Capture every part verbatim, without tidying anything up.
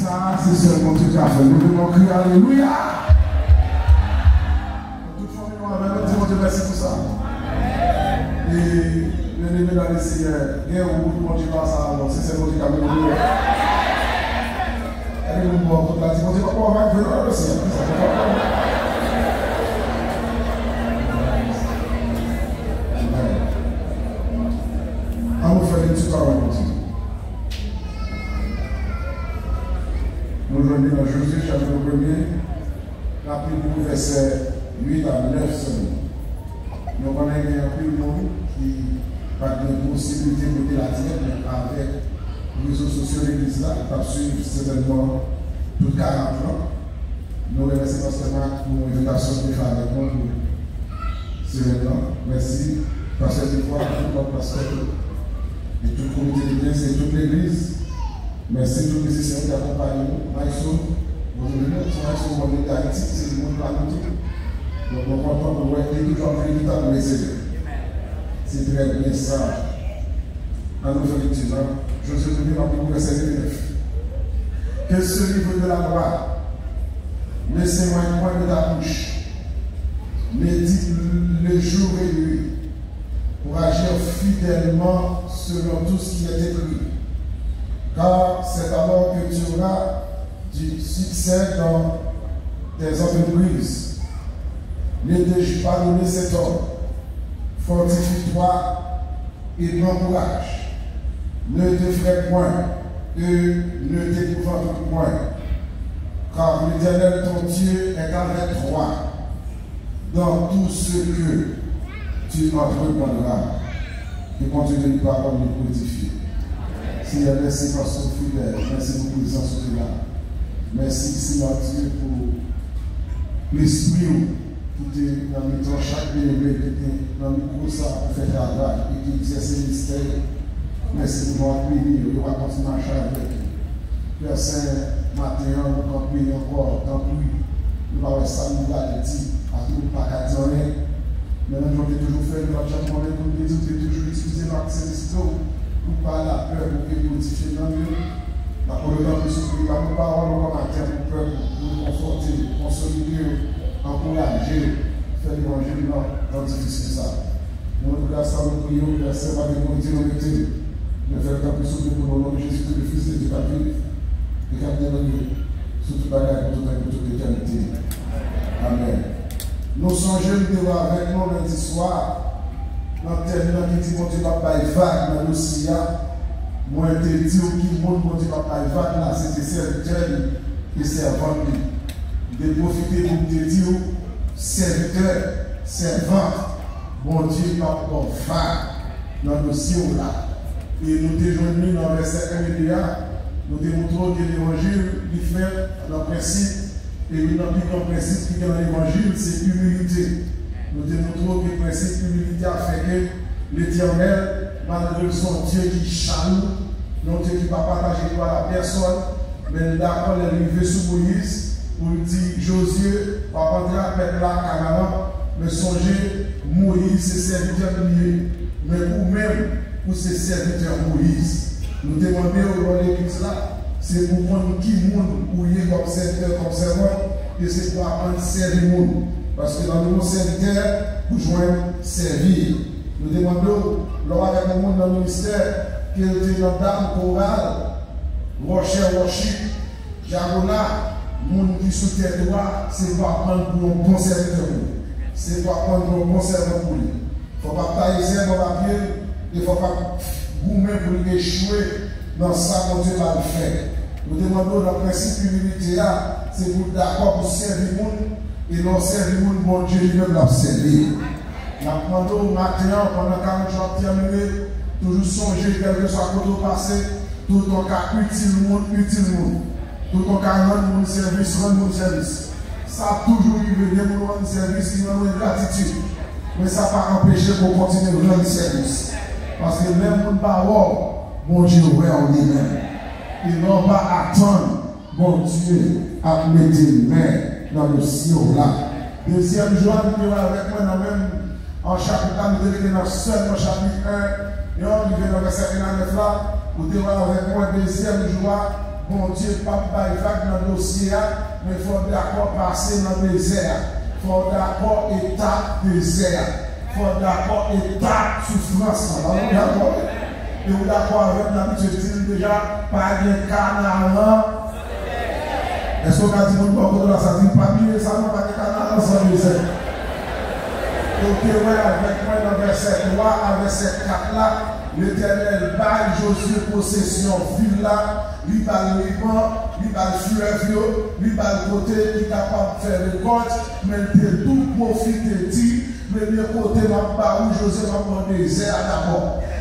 Sa, se sèl Bondye ki ka fè. Nou leve, nou kriye alelouya. Tout fanmi nou avè nou, di Bondye mèsi pou sa. E, byeneme nan Lesenyè, gen yon bout Bondye pa sa, alò, se sèl Bondye ki ka beni nou. Gade moun bò kote la, di Bondye pa bon avèk vre, non, Lesenyè. An nou fè lekti pawòl Bondye. Nou jwenn li nan Jozye, chapit premye, n ap li pou vèsè uit a nèf sèlman. Nou konnen gen anpil moun ki pa t gen posiblite pou te la dirèk, men avèk rezo sosyo legliz la, k ap swiv sètènman tout karant lan. Nou remèsye pastè Marc pou envitasyon l te fè avèk mwen pou semèn nan. Mèsi pastè Defoe, tout lòt pastè tou. E tout komite de prens, e tout legliz. Mèsi tout mizisyen ki akonpaye nou. Maestro, nou te vini, se maestro mwen de Ayiti, se moun pa nou tou. Donk nou kontan pou nou wè li toujou ap jwe gita pou Lesenyè. Se trè byen sa. An nou fè lekti la. Jozye premye, n ap li pou vèsè uit e nèf. Que ce livre de la loi ne s'éloigne point de ta bouche, médite-le jour et nuit, pour agir fidèlement selon tout ce qui est écrit. Car c'est alors que tu auras du succès dans tes entreprises. Ne dédaine pas de cet ordre. Fortifie-toi et prends courage. Ne t'effraie point et ne t'épouvante point, car l'Éternel ton Dieu est avec toi dans tout ce que tu entreprendras. Ke Bondye beni pawòl li pou edifye. Senyè, mèsi paske w fidèl. Mèsi pou prezans ou te la. Mèsi, Senyè Dye, pou lespri w ki te nan mitan chak byeneme ki te nan mikwo sa pou fè travay e ki egzèse ministè yo. Mèsi pou nou ak beni yo, yo va kontinye mache avèk yo. Pè Sen, maten an, nou kanpe ankò, tanpri, nou pa wè sa nou pral di, paske nou pa ka di anyen. Men menm jan w te toujou fè, nou pa t janm konnen pou nou te di, w te toujou itilize nou ak Sentespri w pou bay lapè, pou ke pou edifye nanm yo. N ap mande w tanpri sou priye, ba nou pawòl ankò maten pou pèp ou, pou nou konfòte, konsolide yo, ankouraje yo, fè levanjil nan tan difisil sa. Nou rend gras a nou, priye w, Pè Sen, pa gen kote nou mete. Men fè l tanpri souple pou nou, o non de Jezi Kris, le Fils de Dieu k ap viv e k ap domine sou tout bagay pou tout tan e pou tout letènite. Amèn. Nou sonje m te wè avèk nou lendi swa nan tèm nan ki di Bondye p ap bay vag nan dosye a. Mwen te di w ki moun Bondye p ap bay vag la, se te sèvitè li e sèvant li. M te pwofite pou m te di w, sèvitè, sèvant, Bondye p ap ba w vag nan dosye w la. E nou te jwenn li nan vèsè en e de a, nou te montre w ke levanjil li fèt nan prensip, e youn nan pi gran prensip ki gen nan levanjil, se imilite. Nou te montre w ke prensip imilite a fè ke Letènèl, malgre l se yon Dye ki jalou, yon Dye ki pa pataje glwa l a pèsòn, men l dakò lè l rive sou Moyiz pou l di, Jozye, w ap antre ak pèp la Kanaran, men sonje, Moyiz se sèvitè m li ye, men ou menm, ou se sèvitè Moyiz. Nou te mande w lè w legliz la, se pou w konn ki moun ou ye kòm sèvitè, kòm sèvant, e se pou w aprann sèvi moun. Paske nan nivo sèvitè, ou jwenn sèvi. Nou te mande w, lè w avèk yon moun nan ministè, ke l te nan dam, koral, wòchè, wòchit, dyagonat, moun ki sou tèt ou a, se pou aprann pou yon bon sèvitè pou li. Se pou aprann pou yon bon sèvant pou li. Fò w pa taye sèl bò papye l, e fò w pa goumen pou l echwe nan sa Bondye ba l fè. Nou te mande w nan prensip imilite a, se pou w dakò pou sèvi moun, e lè w sèvi moun, Bondye li menm l ap sèvi. N ap mande w maten an, pandan karant jou ap tèmine, toujou sonje, kèlkeswa kote w pase, toutan w ka itil moun, itil moun. Toutan w ka rann moun sèvis, rann moun sèvis. Sa ap toujou rive, gen moun w rann sèvis, li rann ou engratitid. Men sa pa anpeche pou w kontinye rann sèvis. Paske lè moun pa wè w, Bondye wè w li menm. E lè w pa atann, Bondye ap mete men nan dosye w la. Dezyèm jou a, nou te wè avèk mwen nan menm an chapit la, nou te rete nan sèlman chapit en, e an rive nan vèsè en a nèf la, nou te wè avèk mwen dezyèm jou a, Bondye p ap bay vag nan dosye a, men fò w dakò pase nan dezè a. Fò w dakò etap dezè a. Fò w dakò etap soufrans lan. Alò, w dakò, wi? E w dakò avè m, m abitye di l deja, pa gen Kanaran. Èske w ka di moun bò kote w la sa? Di l, pa bliye sa non, pa gen Kanaran san dezè. E w te wè avèk mwen nan vèsè twa a vèsè kat la, Letènèl bay Jozye posesyon vil la, li ba l Liban, li ba l flèv yo, li ba l kote li kapab fè rekòt, men l te tou pwofite di, premye kote m ap ba ou, Jozye, m ap ba w dezè a dabò.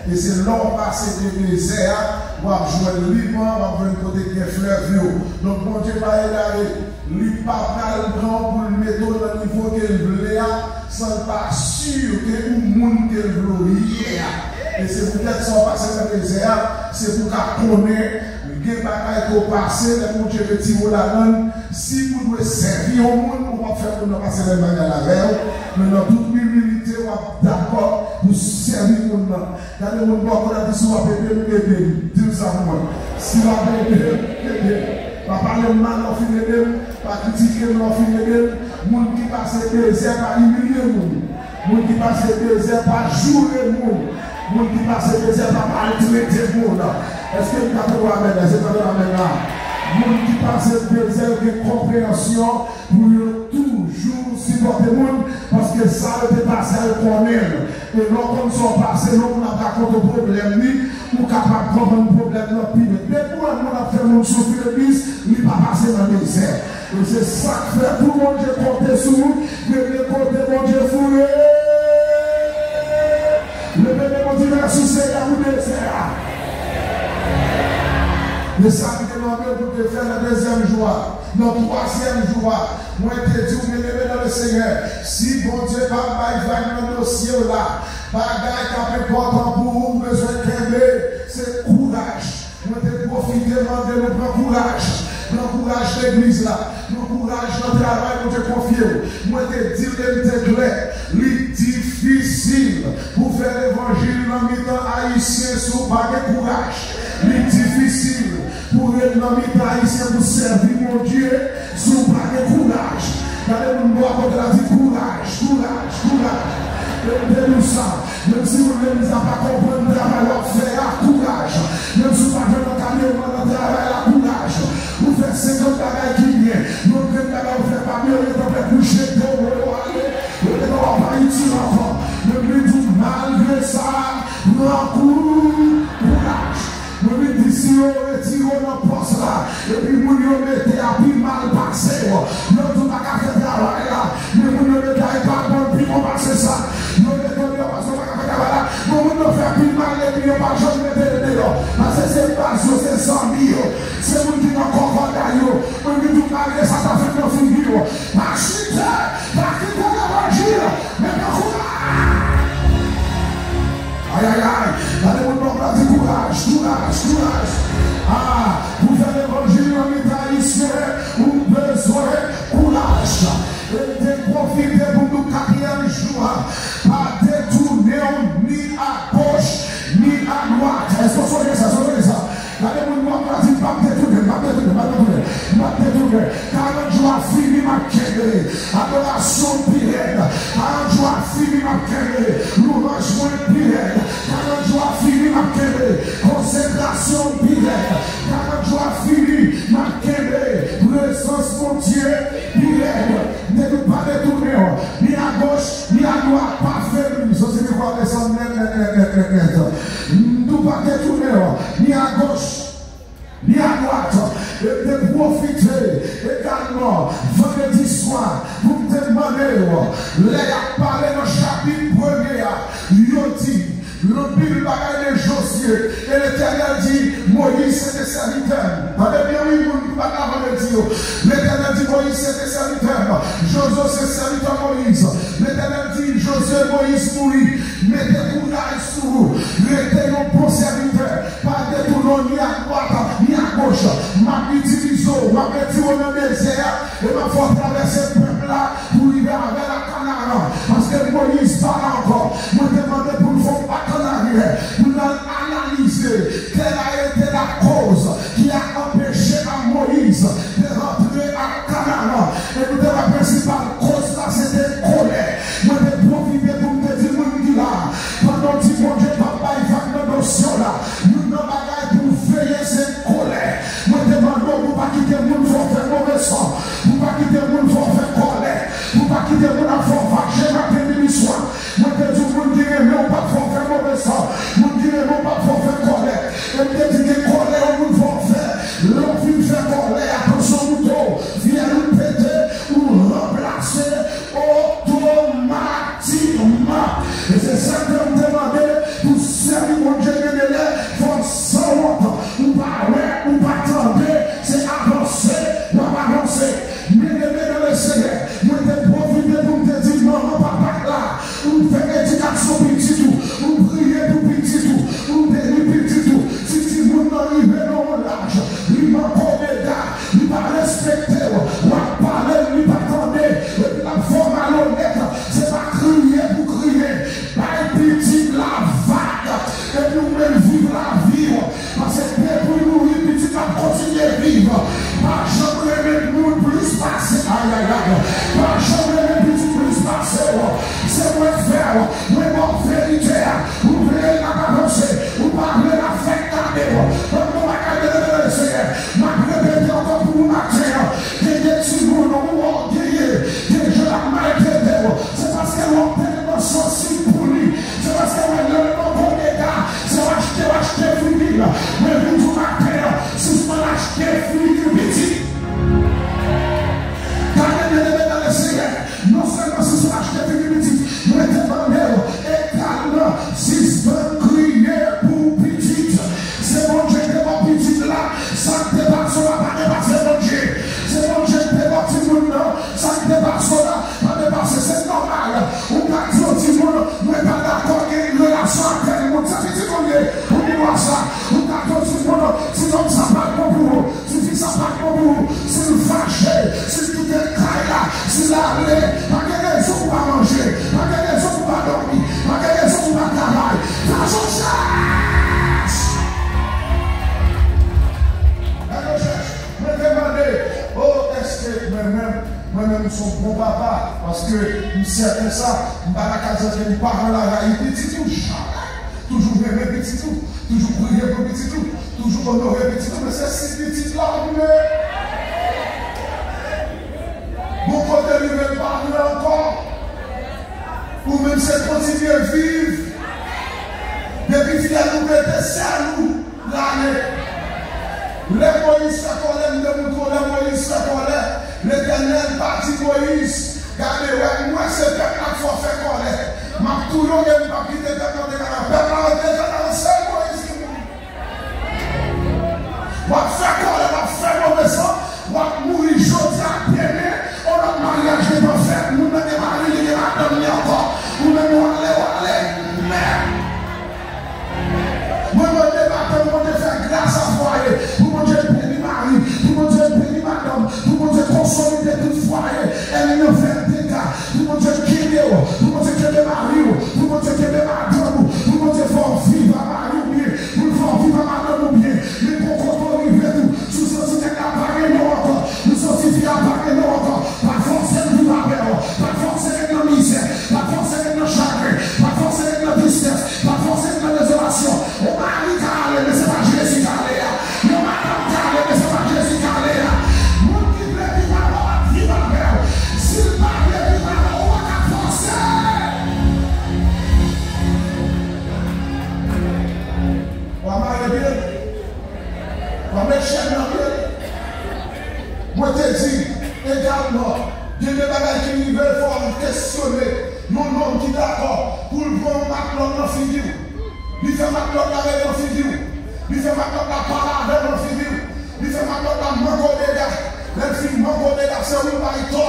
E se lè w pase de dezè a, w ap jwenn Liban, w ap jwenn kote k gen flèv yo. Donk, Bondye pa egare. Li pa pral pran w pou l mete w nan nivo ke l vle a, san l pa si ke ou moun ke l vle w ye a. E se poutèt sa w pase nan dezè a, se pou w ka konnen gen bagay ke w pase, lè Bondye retire w ladan l, si ou dwe sèvi yon moun, ou p ap fè moun nan pase menm bagay la avè w, men nan tout imilite, w ap dakò pou sèvi moun nan. Gade moun bò kote a, di, "Si w ap ede m, ede m." Di l sa pou mwen. "Si w ap ede m, ede m." Pa pale m mal lè w fin ede m. Pa kritike m lè w fin ede m. Moun ki pase dezè pa imilye moun. Moun ki pase dezè pa joure moun. Moun ki pase dezè pa maltrete moun. Èske m ka tande w amèn la? Èske m ka tande w amèn la? Moun ki pase dezè yo gen konpreyansyon pou yo toujou sipòte moun, paske sa yo te pase a, yo konnen l. E lè w konn sa w pase, lè yon moun ap rakonte w pwoblèm li, ou kapab konprann pwoblèm nan pi byen. Depi w wè moun ap fè moun soufri legliz, li pa pase nan dezè. E se sa k fè pou Bondye konte sou ou, premye kote Bondye foure. Leve men w, di, "Mèsi, Seyè, pou dezè a." E sa m te mande w pou w te fè nan dezyèm jou a. Nan twazyèm jou a, mwen te di w, byeneme nan le Senyè, si Bondye pa bay vag nan dosye w la, bagay k ap enpòtan pou ou, ou bezwen kenbe, se kouraj. Mwen te pwofite mande nou pran kouraj. Pran kouraj legliz la. Pran kouraj nan travay Bondye konfye w. Mwen te di l e m te klè. Li difisil pou fè levanjil nan mitan Ayisyen si w pa gen kouraj. Li difisil pou ret nan mitan Ayisyen pou sèvi Bondye si w pa gen kouraj. Gade moun bò a kote l la, di, "Kouraj, kouraj, kouraj." E m te di w sa, menm si moun legliz la pa konprann travay w ap fè a, kouraj. Menm si w pa jwenn ankadreman nan travay la, kouraj. Ou fè senkant bagay ki byen, yon grenn bagay ou fè pa byen, ou gentan fè kouche do w ale, ou gentan w ap pa itil ankò. Men m vin di w, malgre sa, pran kou, kouraj. Mwen vin di, si yo retire w nan pòs la, epi moun yo mete a pi mal pase w, yo di w pa ka fè travay la, men moun yo mete a e pa bon pi bon pase sa, yo mete w deyò paske w pa ka fè travay la, bon, moun yo fè pi mal epi yo pa janm mete l deyò, paske se baz yo, se zanmi yo, se moun ki nan kòkòday yo. Mwen vin di w, malgre sa ta fèt nan figi w, pa chite, pa kite levanjil. Mete kouraj! Ayayay! Gade moun bò kote a, di, "Kouraj, kouraj, kouraj!" Ah, pou fè levanjil nan mitan Ayisyen, ou bezwen kouraj. E m te pwofite pou m di w katriyèm jou a, pa detounen w ni agoch, ni adwat. Èske w sonje sa? Sonje sa? Gade moun bò kote a, di, "M p ap detounen, m p ap detounen, m p ap detounen, m p ap detounen." Karant jou a fini, m ap kenbe. Adorasyon pi rèd. Karant jou a fini, m ap kenbe. Louwanj mwen pi rèd. Karant jou a fini, m ap kenbe. Konsekrasyon pi rèd. Karant jou a fini, m ap kenbe. Prezans Bondye pi rèd. M te di w pa detounen w, ni agoch, ni adwat, pa febli. Soti li kwa desann nèt, nèt, nèt, nèt, nèt, nèt. M di w pa detounen w, ni agoch, ni adwat. E m te pwofite egalman, vandredi swa, pou m te mande w, lè y ap pale nan chapit premye a, yo di, nan pil bagay de Jozye, e Letènèl di, Moyiz se te sèvitè m. Tande byen, wi, moun ki pa t la vandredi yo. Letènèl di, Moyiz se te sèvitè m. Jozye se sèvitè Moyiz. Letènèl di, Jozye, Moyiz mouri. Mete kouraj sou ou. Rete yon bon sèvitè. Pa detounen w ni adwat, ni agoch. M ap itilize w. M ap retire w nan dezè a. E m ap fè w travèse pèp la pou rive avè l a Kanaran. Paske Moyiz pa la ankò. Mwen te mande pou n fè yon pa an aryè, pou n al analize quelle a été la cause qui a empêché Viv lavi w. Paske depi w nouri pitit, l ap kontinye viv. Pa janm renmen moun plis pase. Ayayay. Pa janm renmen pitit plis pase w. Se mwen k fè w. Mwen ba w verite a. Ou vle l ap avanse. Ou pa vle l ap fèk gade w. Ban m yon bagay de nan Senyè. M ap repete ankò pou nou maten an. Gen de timoun ou ògeye. Gen jan l ap maltrete w. Se paske w ap tèlman sansib pou li. Se paske w wè lè l nan bon eta, se w achte, w achte figi l. Mwen vin di w maten an, sispann achte figi pitit. Gade, byeneme nan Lesenyè, non sèlman sispann achte figi pitit, mwen te mande w egalman, sispann kriye pou pitit. Se Bondye ki te ba w pitit la, sa k depase w la pa depase Bondye. Se Bondye ki te ba w timoun nan, sa k depase w la, pa depase, se nòmal. Ou ka di yon timoun, mwen pa dakò gen relasyon ak tèl moun. Se pitit ou ye, ou gen dwa sa. Ou ka di yon timoun, ti nonm sa pa bon pou ou, ti fi sa pa bon pou ou. Si l fache, si l kite kay la, si l ale, pa gen rezon pou pa manje, pa gen rezon pou pa dòmi, pa gen rezon pou pa travay. Fè yon chèch! Fè yon chèch! Mwen te mande, o, èske mwen menm, mwen menm m se yon bon papa? Paske m sèten sa, m pa ta ka di ke m pa pran lagay pitit ou, jamè. Toujou renmen pitit ou, toujou priye pou pitit ou, toujou onore pitit ou, men se si pitit la vle. Bon kote li vle pa vle ankò. Ou menm se kontinye viv. Depi fyèl ou pete, sèl ou. Lane. Lè Moyiz fè kòlè, m te montre w lè Moyiz fè kòlè. Letènèl pa di Moyiz, gade, wè, m wè se pèp la k fè w fè kòlè. M ap touye w e m p ap kite pèp la te ka nan pèp la te ka nan sèl Moyiz ki mouri. W ap fè kòlè, w ap fè move san, w ap mouri jodi a, demen, yon lòt maryaj gentan fèt, moun nan gen mari, li gen madanm li ankò. Ou menm w ale, w ale, men. Mwen mande maten pou Bondye fè gras a fwaye, pou Bondye beni mari, pou Bondye beni madanm, pou Bondye konsolide tout fwaye, ènmi an fè dega, pou Bondye kenbe w, pou Bondye kenbe mari w, pou Bondye kenbe madanm ou, pou Bondye fè w viv a mari w byen, pou l fè w viv a madanm ou byen, men gon kote w rive tou, si w santi nèg la pa renmen w ankò, ou santi fi a pa renmen w ankò, pa fòse l viv avè w, pa fòse l ret nan mizè, pa fòse l ret nan chagren, pa fòse l ret nan tristès, pa fòse l ret nan dezolasyon. Yon mari ka ale, men se pa Jezi k ale a. Yon madanm ka ale, men se pa Jezi k ale a. Moun ki vle viv avè w ap viv avè w. Si l pa vle viv avè w, ou pa ka fòse. W a mare pye l. W a met chèn nan pye l. Mwen te di egalman, gen de bagay ki rive, fò w kesyone yon nonm ki dakò pou l pran yon matlòt nan figi w. Li fè matlòt la rete nan figi w. Li fè matlòt la pale avè w nan figi w. Li fè matlòt la manke w dega. Lè l fin manke w dega, se ou l bay tò.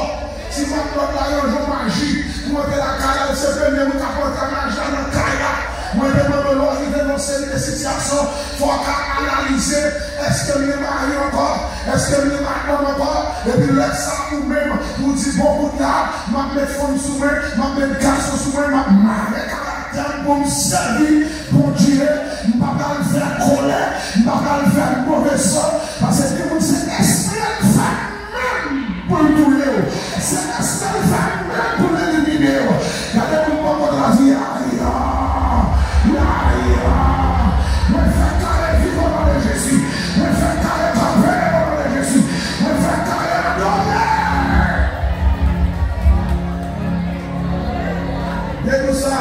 Si matlòt la ranje yon maji pou antre lakay la, ou se premye moun k ap antre ak maji a nan kay la. Mwen te mande w lè w rive nan seri de sitiyasyon, fò w ka analize, èske m gen mari ankò? Èske m gen madanm ankò? Epi lè sa ou menm, ou di, bon, kounye a, m ap met fanm sou mwen, m ap met gason sou mwen, m ap mare karaktè m pou m sèvi Bondye. M pa pral fè kòlè, m pa pral fè move san, paske gen moun se espre l fè menm pou l touye w. Se espre l fè menm pou l elimine w. Gade moun bò kote w a di, aya, aya. Mwen fè kare viv o non de Jezi. Mwen fè kare kanpe o non de Jezi. Mwen fè kare adore. Depi sa,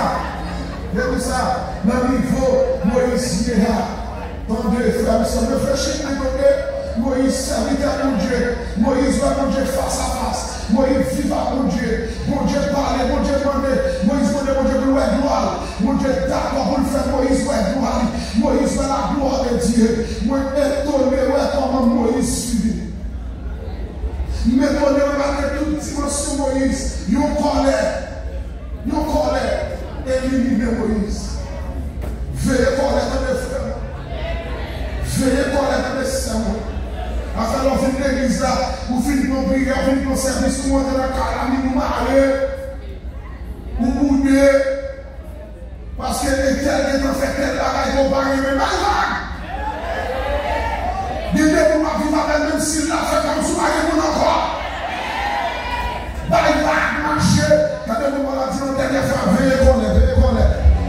depi sa, nan nivo Moyiz ye a, tande, frè m, sè m, reflechi nan kote Moyiz, sèvitè Bondye, Moyiz wè Bondye fas a fas, Moyiz viv ak Bondye, Bondye pale, Bondye mande, Moyiz mande Bondye pou l wè glwa l, Bondye dakò pou l fè Moyiz wè glwa li, Moyiz wè la gloire de Dieu. Mwen etone wè kòman Moyiz swiv li. M etone wè malgre tout dimansyon Moyiz, yon kòlè, yon kòlè elimine Moyiz. Veye kòlè, tande frè m. Veye kòlè, tande sè mwen. Afè lè w vin legliz la, ou fin pran priyè, ou fin pran sèvis, ou antre nan kay la, min ou mare, ou boude. Paske entèl gentan fè tèl bagay ke w pa renmen, bay Enbesil la fè kòmsi w pa gen moun ankò. Bay vag, mache. Gade moun maladi nan dènyè fwa, veye kòlè, veye kòlè.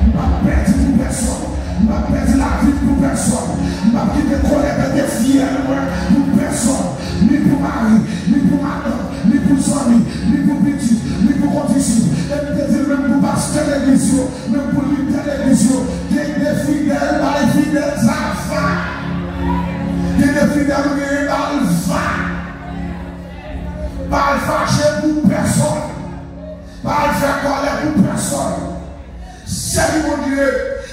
M p ap pèdi pou pèsòn. M p ap pèdi lavi m pou pèsòn. M p ap kite kòlè pete fyèl mwen pou pèsòn. Ni pou mari, ni pou madanm, ni pou zanmi, ni pou pitit, ni pou kondisip. E m te di l menm pou pastè legliz yo, menm pou lidè legliz yo. Gen de fidèl, bay fidèl sa vag. Gen de fidèl ou genyen, ba l vag. Pa al fache pou pèsòn. Pa al fè kòlè pou pèsòn. Sèvi Bondye.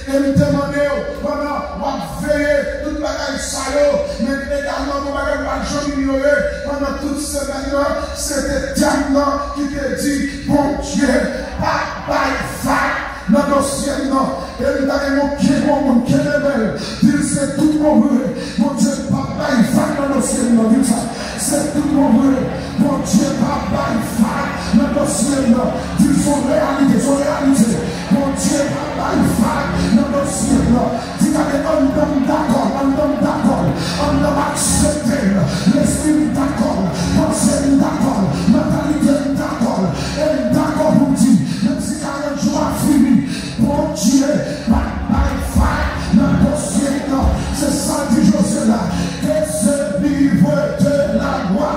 E m te mande w, pandan w ap veye tout bagay sa yo, men egalman yon bagay m pa t janm inyore, pandan tout semèn nan, se te tèm nan ki te di, Bondye pa bay vag nan dosye m nan. E m ta renmen w kenbe yon moun, kenbe bèl. Di l se tout bon vre. Bondye p ap bay vag nan dosye m nan. Di l sa. Se tout bon vre. Bondye p ap bay vag nan dosye m nan. Di l se yon reyalite, se yon reyalite. Bondye p ap bay vag nan dosye m nan. Di gade anndan m dakò, anndan m dakò, anndan m aksepte l. Lespri m dakò, panse m dakò, mantalite m dakò. E m dakò pou m di, menm si karant jou a fini, Bondye pa bay vag nan dosye m nan. Se sa l di Jozye la. Que ce livre de la loi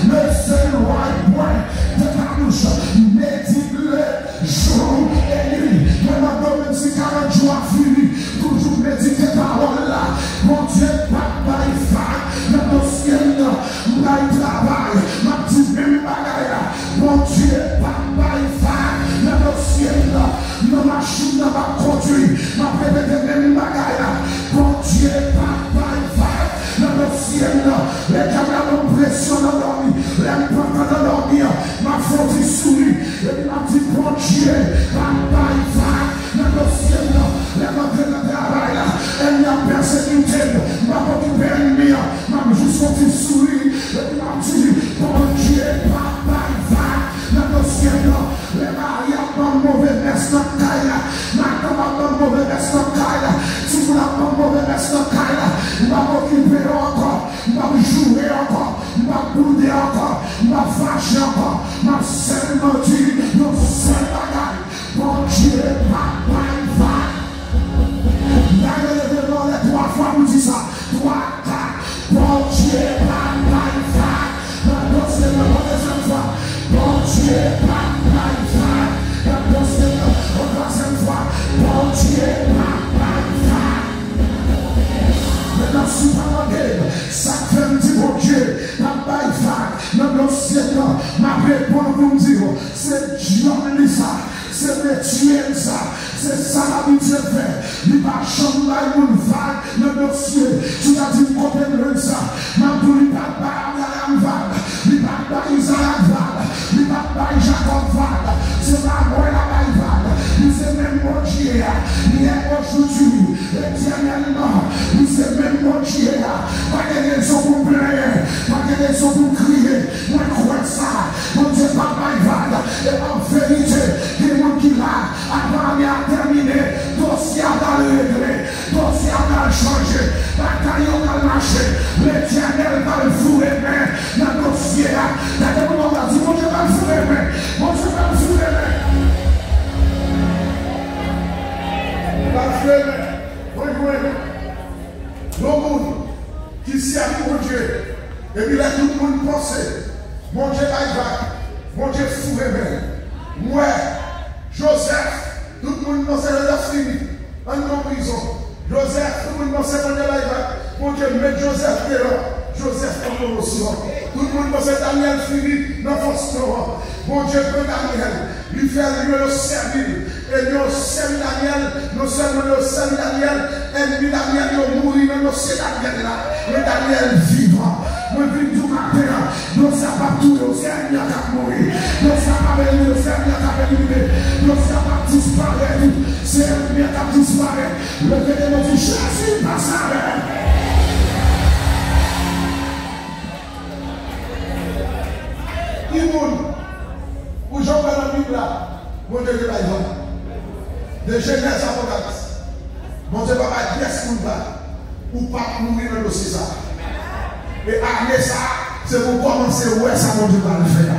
ne s'éloigne point de ta bouche. Médite-le jour et nuit. Mwen mande w, menm si karant jou a fini, toujou medite pawòl la. Bondye pa bay vag nan dosye m nan. M bay travay, m ap di menm bagay la. Bondye pa bay vag nan dosye m nan. Nan machin nan m ap kondwi, m ap repete menm bagay la. Bondye pa bay vag nan dosye m nan. Lè dyab la ban m presyon nan dòmi, lè m pantan nan dòmi an, m ap fè yon ti souri, epi m ap di, Bondye pa bay vag nan dosye m nan. Lè m antre nan travay la, ènmi ap pèsekite m, m ap okipe ènmi an, m ap jis fè yon ti souri, epi m ap di, Bondye pa bay vag nan dosye m nan. Lè mari ap ban m move mès nan kay la, madanm ap ban m move mès nan kay la, timoun ap ban m move mès nan kay la, m p ap okipe yo ankò, m p ap joure ankò, m p ap boude ankò, m p ap fache ankò, m ap sèlman di yon sèl bagay, Bondye pa bay vag. Gade leve men w anlè twa fwa pou di sa. Twa, kat. Bondye pa bay vag nan dosye m nan. Yon dezyèm fwa. Bondye pa bay vag nan dosye m nan. Yon twazyèm fwa. Bondye pa bay vag. Mentnan, si w pa mande m, sa k fè m di Bondye pa bay vag nan dosye m nan, m ap reponn pou m di w, se djòb li sa. Se metye l sa, se sa l abitye fè. Li pa janm bay moun vag nan dosye. Si w ta di m kote l jwenn sa, m ap di w li pa t bay Abraram vag, li pa t bay Izarak vag, li pa t bay Jakòb vag. Se pa mwen l ap bay vag. Li se menm Bondye a, yè, ojodi, etènèlman. Li se menm Bondye a. Pa gen rezon pou m plenyen, pa gen rezon pou m kriye. Mwen kwè sa. Bondye p ap bay vag. E an verite, gen moun ki la, avan ane a tèmine, dosye a pral regle, dosye a pral chanje, batay yo pral mache. Letènèl pral foure men nan dosye a. Gade moun nan di, Bondye pral foure men. Bondye pral foure men. Pral foure men. Mwen jwenn yon moun ki sèvi Bondye, epi lè tout moun panse Bondye bay vag, Bondye foure men l. M wè Jozèf, tout moun panse Jozèf fini anndan prizon. Jozèf, tout moun panse Bondye bay vag, Bondye met Jozèf deyò. Jozèf pran pwomosyon. Tout moun panse Danyèl fini nan fòs tan an. Bondye pran Danyèl, li fè yo sèvi l. E yo sèvi Danyèl, non sèlman yo sèvi Danyèl, ènmi Danyèl yo mouri nan dosye Danyèl la. Men Danyèl vivan. Mwen vin di w maten an, dosye a p ap touye w, se ènmi an k ap mouri. Dosye a p ap elimine w, se ènmi an k ap elimine. Dosye a p ap disparèt, se ènmi an k ap disparèt. Leve men w di, Jezi pase avè m. Ki moun, pou jan w wè nan Bib la, Bondye te bay vag? De Jenèz Apokalips, Bondye pa bay pyès moun vag. Ou p ap mouri nan dosye sa a. E ane sa a, se pou w kòmanse wè sa Bondye pral fè a.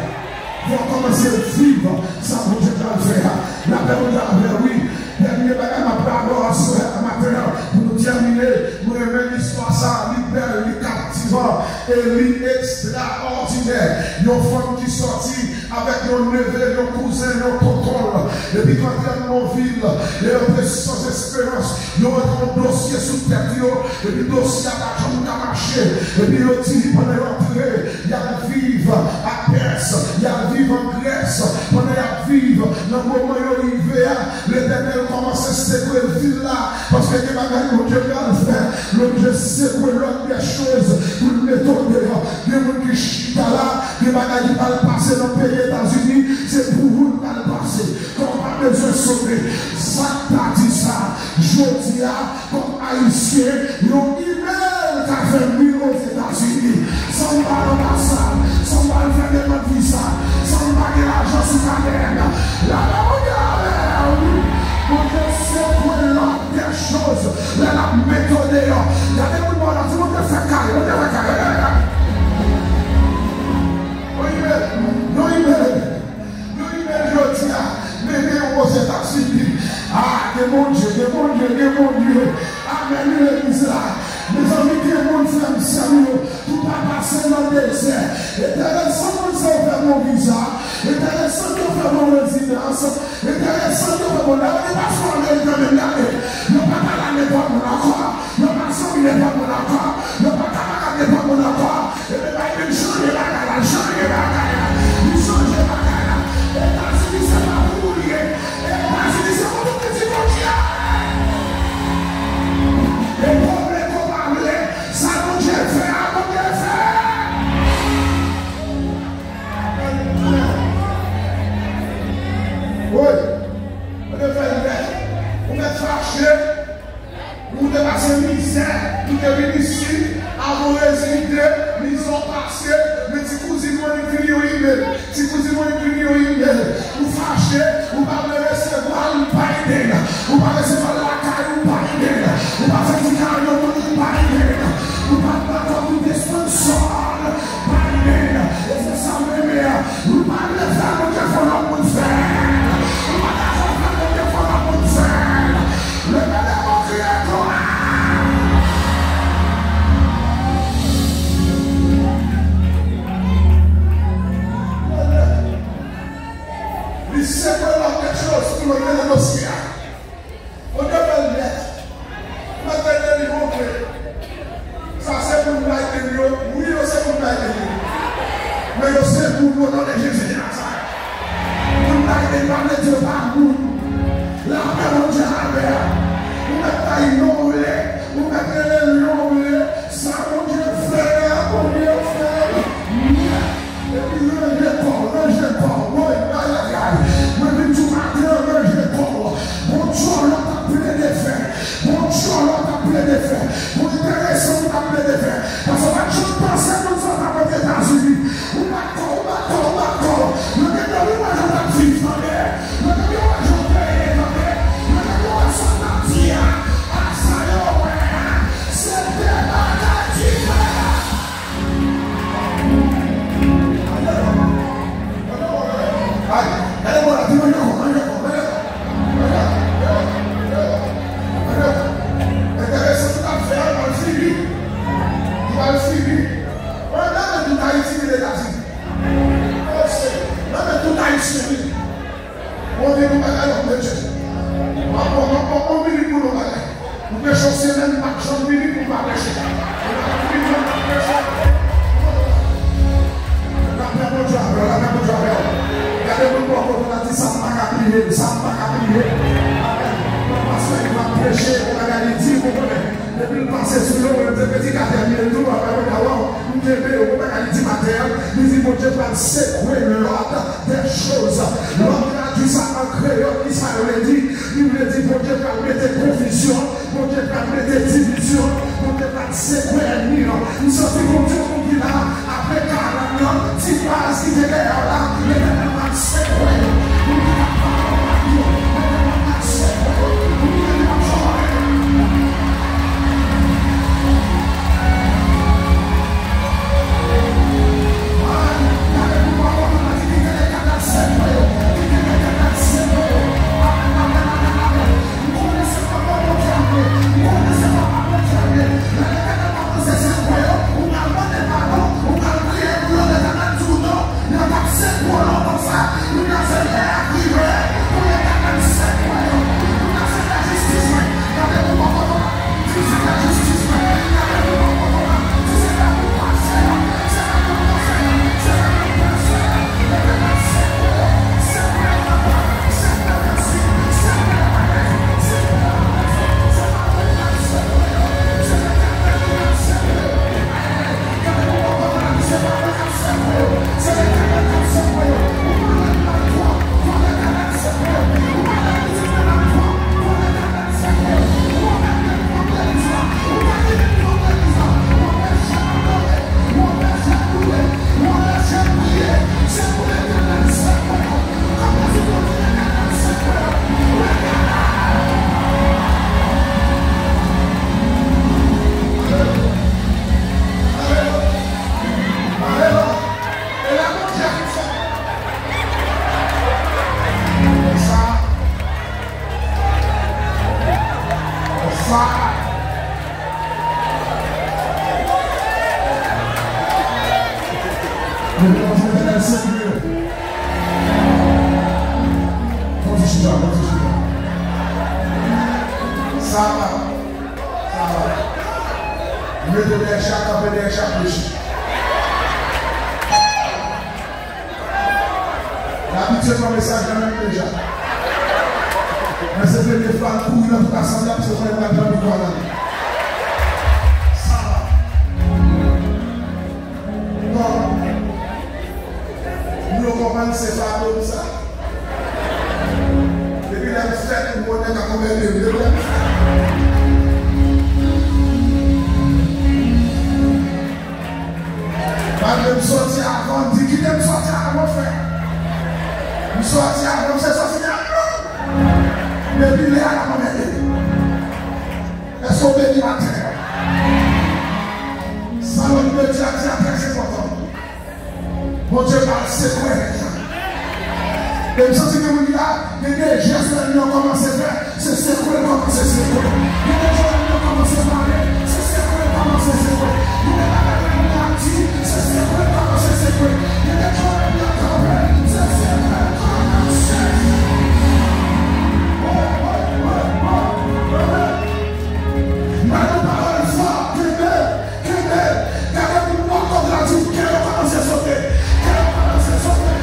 Fò w kòmanse viv sa Bondye pral fè a. Lapè Bondye avè w, wi. Dènye bagay m ap ba nou aswè a maten an, pou nou tèmine, mwen renmen istwa sa a, li bèl, li kaptivan, e li ekstraòdinè. Yon fanm ki sòti avèk yon neve, yon kouzen, yon tonton l. Epi yo antre nan yon vil, e yo te san esperans. Yo antre yon dosye sou tèt yo, epi dosye a pa janm ka mache. Epi yo di, pandan yo antre, y ap viv a Pès, y ap viv an Grès. Pandan y ap viv, nan moman yo rive a, Letènèl kòmanse sekwe vil la, paske gen bagay Bondye pral fè. Bondye sekwe lòd dè choz pou l mete w deyò. Gen moun ki chita la, gen bagay ki pral pase nan peyi Etazini, se pou ou l pral pase. Kò w pa bezwen sove. Sa k ta di sa, jodi a, kòm Ayisyen, yon imèl ka fè mil Ozetazini. San m pa nan anbasad, san m pa al fè demann viza, san m pa gen lajan sou katè m. Lapè Bondye avè w, wi. Bondye sekwe lòd dè choz lè l ap mete w deyò. Gade moun bò w la, di, Bondye fè kay, Bondye fè kay, Bondye fè kay. Yon imèl, yon imèl, yon imèl jodi a, mennen w Ozetazini. A, gen Bondye, gen Bondye, gen Bondye. Amèn, wi, legliz la. Mezanmi, gen moun, frè m, sè m yo, ki pa pase nan dezè. Enteresan moun sa yo fè bon viza. Enteresan yo fè bon rezidans. Enteresan yo fè bon, lè yo gen paspò ameriken menm, gade. Yo pa pale a nenpòt moun ankò. Yo pa zanmi nenpòt moun ankò. Yo pa kamarad nenpòt moun ankò. Ebyen, Biden chanje bagay la, chanje bagay la. Li chanje bagay la. Etazini se pa pou ou li ye. Etazini se pou tout pitit Bondye. E ke w vle, ke w pa vle, sa Bondye fè a, Bondye fè. Wi. Bondye fè l nèt. Ou mèt fache. Ou te pase mizè, ou te vin isit, avan w rezide, mizè w pase, men ti kouzin mwen li vini yon imèl. Ti kouzin mwen li vini yon imèl. Ou fache, ou pa vle resevwa l, Biden. Ou pa resevwa l lakay ou, Biden. Ou pa fè ti kado moun, Biden. Ou pa dakò pou te sponsor l, Biden. E se sa m renmen an. Ou pa vle fè l, Bondye fè yon lòt moun fè l. Ou pa dakò fè l, Bondye fè yon lòt moun fè l. Leve men w, kriye glwa. Li sekwe lòd dè choz pou l antre nan dosye a. Bondye fè l nèt. Mwen te delivre. Sa se moun Biden yo. Wi, yo se moun Biden yo. Men yo se moun yo nan non de Jezi de Nazarèt. Moun Biden pa mete yo pa moun. Lapè Bondye avè w. Ou mèt bay non w vle. Ou mèt rele l non w vle. Sa Bondye fè a, Bondye fè l. Epi ranje kò w, ranje kò w. Woy, ayayay. Mwen vin di w maten an, ranje kò w. Bon dyòlò t ap plede fè. Bon dyòlò t ap plede fè. Bon enteresan w t ap plede fè. Paske w pa t janm panse moun sa w t ap antre Etazini. Ou bat kò w, ou bat kò w, ou bat kò w. Yo te dwe wè jan w t ap viv, tande. Yo te dwe wè jan w te ye, tande. Yo te dwe wè sa w t ap di a. A sa yo wè a, se de bagay diferan. Ay, gade bò la, di manje kò, manje kò, manje kò. Manje kò, manje kò, manje kò. Enteresan sa w t ap fè a, li pral fini. Li pral fini. Mwen, nan men tout Ayiti vin Etazini. Oh, Senyè, nan men tout Ayisyen vin. Bon, gen yon bagay w ap mete. M ap pran, m ap pran yon minit pou yon bagay. Ou preche yon semèn, m pa t janm vini pou m pa preche. Ou pa t vini pou m pa preche. Lapè Bondye avè w, lapè Bondye avè w. Gade moun bò kote w la, di, sa m pa ka bliye, sa m pa ka bliye. Amèn. Yon pastè ki va preche, yon bagay li di, ou konnen. Depi l pase sou yo, yo te predikatè li ye tou, apre mwen ta wè w, m kenbe yo, mwen pa ka li di maten an, li di Bondye pral sekwe lòd dè choz. Lè w tradui sa an kreyòl, ki sa yo vle di? Li vle di Bondye pral mete konfizyon, Bondye pral mete divizyon, Bondye pral sekwe ènmi an. M santi Bondye pou ki la, apre karant nan, ti baz ki te dèyè w la, Letènèl pral sekwe yo. Moun ki t ap pale w mal yo, Letènèl pral sekwe yo. Moun ki te di w ap chòre yo. Levanjil Letènèl serye. Kontinye chita, kontinye chita. Sa va. Sa va. Mete dèyè chak, kanpe dèyè chak peche. L abitye pran mesaj nan men m deja. Men se premye fwa l kouri nan tout asanble a, paske konnen l pa t janm gen dwa nan li. Sa va. Bon. Nou konprann se fado m sa. Depi lè m fèt, m konnen k ap anmède m. Depi lè m fèt. Malgre m sòti avan, m di, "Kite m sòti avan, frè." M sòti avan, m se sòti avan. Depi lè a, l ap anmède m. Èske w beni maten an? Sa lòt de di a di a trè enpòtan. Bondye pa sekwe. E m santi gen moun ki la, gen de jès lènmi an kòmanse fè, se sekwe l kòmanse sekwe. Gen de jès lènmi an kòmanse pale, se sekwe l kòmanse sekwe. Gen de bagay lènmi an ap di, se sekwe l kòmanse sekwe. Gen de jès lènmi an kanpe, se sekwe l kòmanse. Mwen nou pawòl fò, kenbe. Kenbe, gade moun bò kote la, di, "Kè yo kòmanse sote, kè yo kòmanse sote,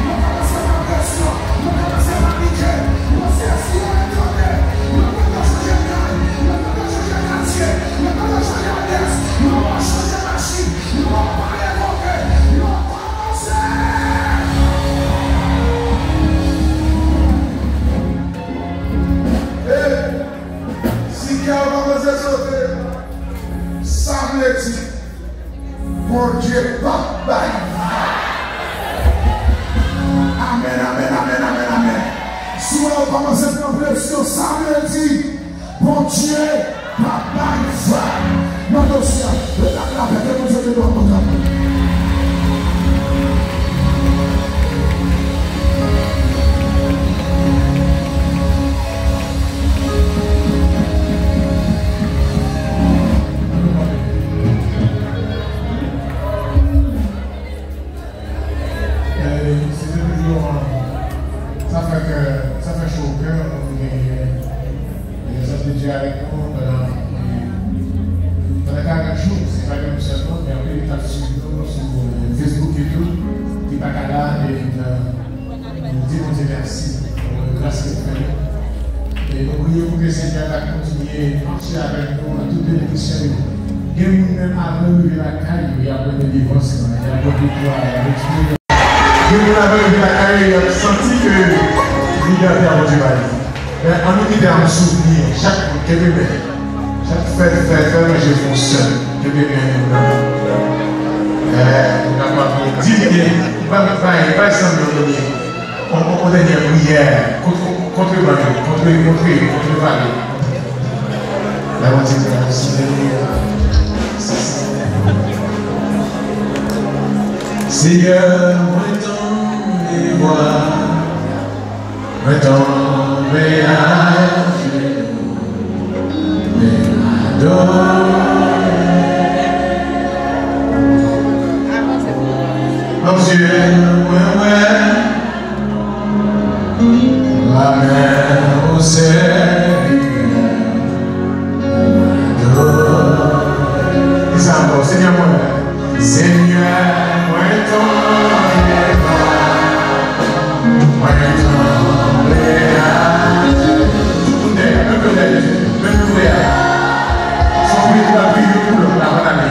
yo kòmanse pran presyon, yo kòmanse panike, yo sezi, yo etone, yo poko chanje kay, yo poko chanje katye, yo poko chanje adrès, yo poko chanje machin, yo poko pa revoke, yo kòmanse." Hey! Si kè w kòmanse sote, sa vle di Bondye p ap bay vag. Amèn, amèn, amèn, amèn, amèn. Si w wè w kòmanse pran presyon, sa vle di Bondye p ap bay vag. Mande w si a, lè n ap lapè, ke Bondye te dwe kontan. E, se te toujou, sa fè kè, sa fè cho o kè pou nou genyen prezans de Dye avèk nou pandan, e, pandan karant jou. Se pa de nou sèlman, men anpil ki t ap swiv nou sou, e, Facebook, YouTube, ki pa ka la, e, e, nou di Bondye mèsi pou gras ke l fè nou. E nou priye pou ke Senyè a kontinye mache avèk nou nan tout benediksyon yo. Gen moun menm avan yo rive lakay yo, y ap wè delivrans lan, y ap wè viktwa, y ap wè Gen moun avè yo ki lakay yo, y ap santi ke libète a Bondye ba yo. Men, ann nou kite a yon souvni, chak moun, kenbe men. Chak fè, fè, fè ranje fon sèl. Kenbe men nou nan. Eh, nou kapab di li, bay, bay, bay sanble yon dènye, yon, yon dènye priyè. Kont, kont, kont ban yo, kont, kont, kont vale. Lè Bondye pran nou, Senyè. Senyè, mwen tonbe vwa, mwen tonbe ajenou, mwen adore. Bondye, mwen wè Amen, o Senyè, adore. Kisa ankò? Senyè, mwen, Senyè, mwen tonbe ba, mwen tonbe ajenou. Tout moun dèyè, menm yo dèyè, menm yo dèyè. Se yon priye ki pral priye pou lòt la, ann ale.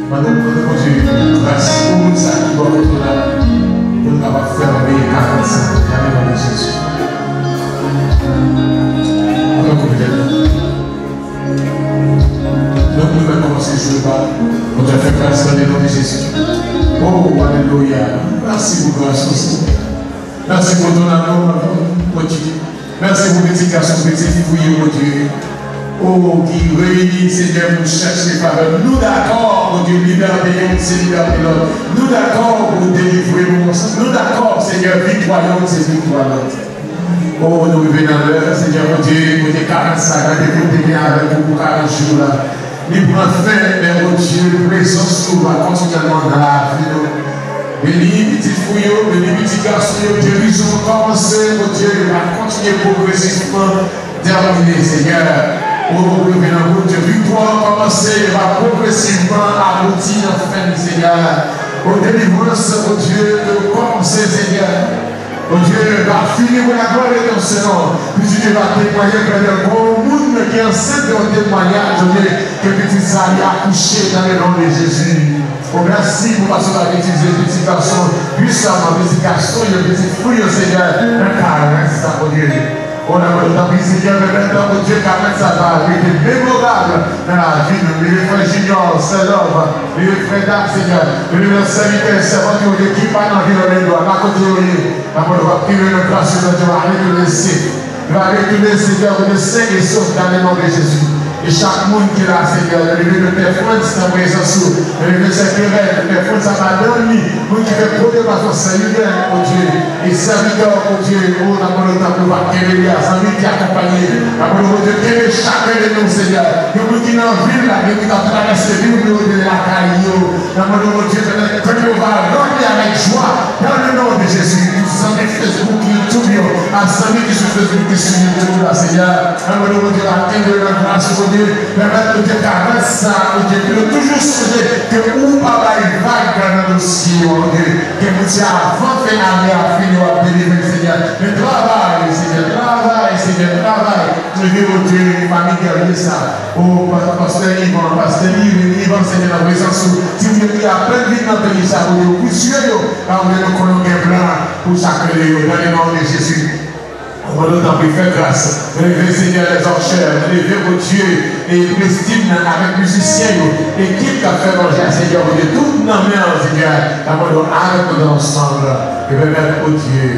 Mande, mande Bondye gras pou moun sa ki bò kote w la, pou l kapab fèmen karant sa nan non de Jezi. Ann nou koupe tèt nou. Donk, nou mèt kòmanse jwe pa. Bondye fè gras nan non de Jezi. Oh, alelouya. Mèsi pou gras ou, Senyè. Mèsi pou ton amou, Bondye. Mèsi pou dedikasyon pitit fwi ou, Bondye. O, ki reyini, Senyè, pou chèche favè. Nou dakò, Bondye, libète youn se libète lòt. Nou dakò pou delivre nou. Nou dakò, Senyè, viktwa youn se viktwa lòt. O, nou rive nan lè, Senyè Bondye, kote karant sa, gade kote gen avèk ou pou karant jou la. Li pran fen, men Bondye, prezans ou va kontinyèlman nan lavi nou. Beni pitit fi w yo, beni pitit gason w yo, gerizon kòmanse, Bondye, li va kontinye pwogresivman tèmine, Senyè. O, leve nan wout, viktwa kòmanse, li va pwogresivman abouti nan fen, Senyè. O, delivrans, Bondye, kòmanse, Senyè. Bondye va fini pou laglwa de ton senon. Pitit li va temwaye, Senyè, gon moun ki ansent de yon temwayaj, Bondye, ke pitit sa li akouche dans le nom de Jésus. O, mèsi pou fason w ap itilize pitit gason pwisaman, pitit gason yo, pitit fi yo, Senyè, nan karant sa, Bondye. O, nan mwen, tanpri, Senyè, pèmèt, Bondye, karant sa va rete memorab nan lavi nou. Leve frè Junior, sè Love, leve frè Dak, Senyè, leve nan sèvitè, sèvant yo, ki pa nan vil Òlando a, nan kote yo ye. Nan mwen, w ap kite nan gras yo, Bondye, w a retounen se. Glwa, retounen, Senyè, pou nou sen e sof dans le nom de Jésus. E chak moun ki la, Senyè, nou leve Doktè Frantz nan prezans ou. Nou leve Sè Kerèl, Doktè Frantz ap adan li. Moun ki fè kote pa fò Sè Iven, Bondye. E sèvitè, Bondye, o, nan mwen, tanpri w ap kenbe li a, zanmi ki akonpanye. Nan mwen, Bondye, kenbe chak de nou, Senyè. Gen moun ki nan vil la, gen moun ki ap travèse vil, ou yo lakay yo. Nan mwen, Bondye, fè kè yo va ranpli avèk jwa. Dans le nom de Jésus, tout zanmi Facebook, YouTube yo, ak zanmi ki sou Facebook, ki sou YouTube la, Senyè, nan mwen, Bondye, va kenbe nan gras, Bondye, pèmèt nou te ka rès sa, Bondye, pou nou toujou sonje ke ou pa bay vag nan dosye yo, Bondye, ke Bondye, avan fen ane a fini, w ap delivre, Senyè. Men travay, Senyè, travay, Senyè, travay. Leve, Bondye, fanmi gèrye sa. O, pa-, pastè Ivan, pastè Ivan, Ivan, Senyè, nan prezans ou. Ti moun yo ki apèn vin nan peyi sa, Bondye, ou pwizye yo. Paske nou konnen w gen plan pou chak de yo. Dans le nom de Jésus. Mwen, nou tanpri, fè gras. Leve, Senyè, les enchères. Leve, Bondye, e Christine avèk mizisyen yo. Ekip k ap fè manje a, Senyè, Bondye, tout nan men an, Senyè. Nan mwen, nou avèk nou dans l'ensemble. E pèmèt, Bondye,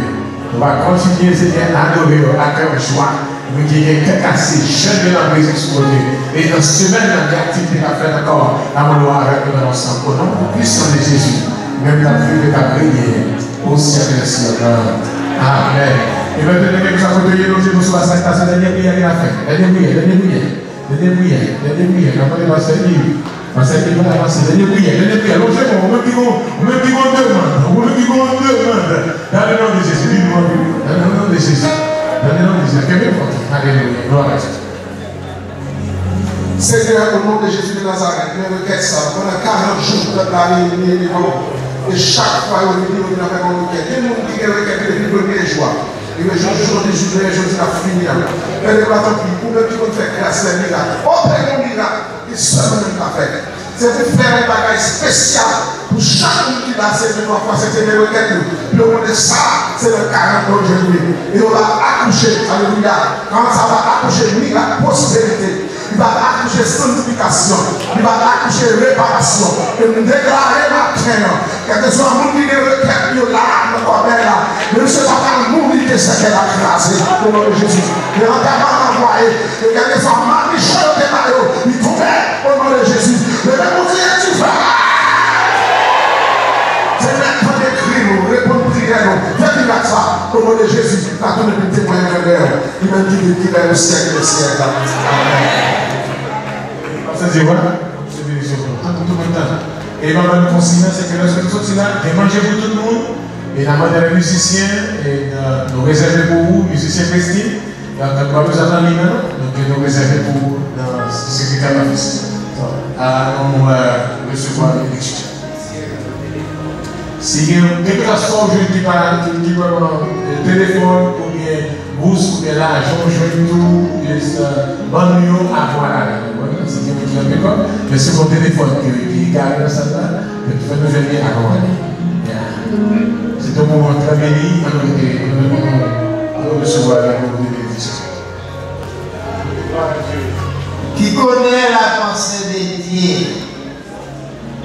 nou va kontinye, Senyè, adore w ak kè jwa. Bondye, gen kè kase, jèn yo nan prezans Bondye. E nan semèn nan, gen aktivite k ap fèt ankò. Nan mwen, nou avèk nou dans l'ensemble. O non pwisan de Jezi, menm k ap viv e k ap renye. Au siècle des siècles. Amèn. E mentnan, kèlkeswa kote w ye, lonje nou sou la, sa k pase, dènye priyè ki n ap fè. Dènye priyè, dènye priyè. Dènye priyè, dènye priyè. N ap mande pastè Yves. Pastè Yves va avanse. Dènye priyè, dènye priyè. Lonje men w, ou menm ki gon, ou menm ki gon demann. Ou menm ki gon demann. Dans le nom de Jésus, vin nou anvi. Dans le nom de Jésus. Dans le nom de Jésus. Kenbe fò. Alelouya. Glwa a Dye. Senyè, o non de Jezi de Nazarèt, men rekèt sa, pandan karant jou, pèp la reyini devan w, e chak fwa yo vini, yo vin avèk yon rekèt. Gen moun ki gen rekèt depi premye jou a, e men jodi, jodi, jodi, jodi n ap fini an. Pè de glwa, tanpri, ou menm ki konn fè gras, fè mirak, opere yon mirak, e sèlman ou ka fè. Se pou fè yon bagay espesyal pou chak moun ki la, se pou fwa, se te rekèt yo. Pou yo konnen sa, se nan karant yo jwenn li. E yo va akouche, alelouya. Karant sa va akouche mirak, pwosperite. Li va akouche sanntifikasyon. Li va akouche reparasyon. E m deklare maten an, kèlkeswa moun ki gen rekèt yo la, nan kòbèy la, men misye pa pral mouri ke sèkèy la kraze. O non de Jezi. E antèman ranvwaye. E kèlkeswa madichon yo te ba yo, li tonbe, o non de Jezi. Leve pou kriye diven. Senyè, tande kri nou, reponn priyè nou. Fè mirak sa, o non de Jezi, ka tounen pou temwayaj grandè ou. Li menm ki viv, ki règne au siècle des siècles. Amèn. Pastè Diwa, se benediksyon pou nou. Tankou tout moun tan. E m ap ban nou konsiy la, se ke lèske nou soti la, gen manje pou tout moun. E n ap mande lè mizisyen, e, nou rezève pou ou, mizisyen Christine. Donk, nou pa bezwen atann li menm, donk, nou rezève pou ou nan sekretè lafis. Donk, a nou, euh, resevwa benediksyon. Si gen, kèlkeswa sa w jwenn ki pa, ki, ki vrèman, euh, telefòn, oubyen bous, oubyen lajan, w jwenn tou, e sa, ban nou yo avan ale. Ou konprann? Si gen moun ki nan pekòp, men se yon telefòn ki, ki egare nan sal la, men fè nou jwenn li avan ale. Ya. Se te yon moman trè beni, ann rete, ann resevwa avèk nou de benediksyon. Qui connaît la pensée de Dieu,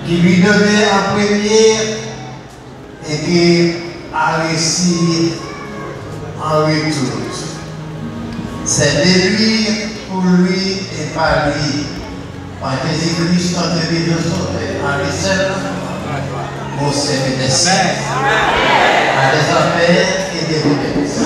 qui lui donne en premier et qui a reçu en retour. C'est de lui, pour lui et Par lui, par Jésus-Christ, notre Dieu, notre Sauveur, par lui seul, au service des saints, à des affaires et des promesses.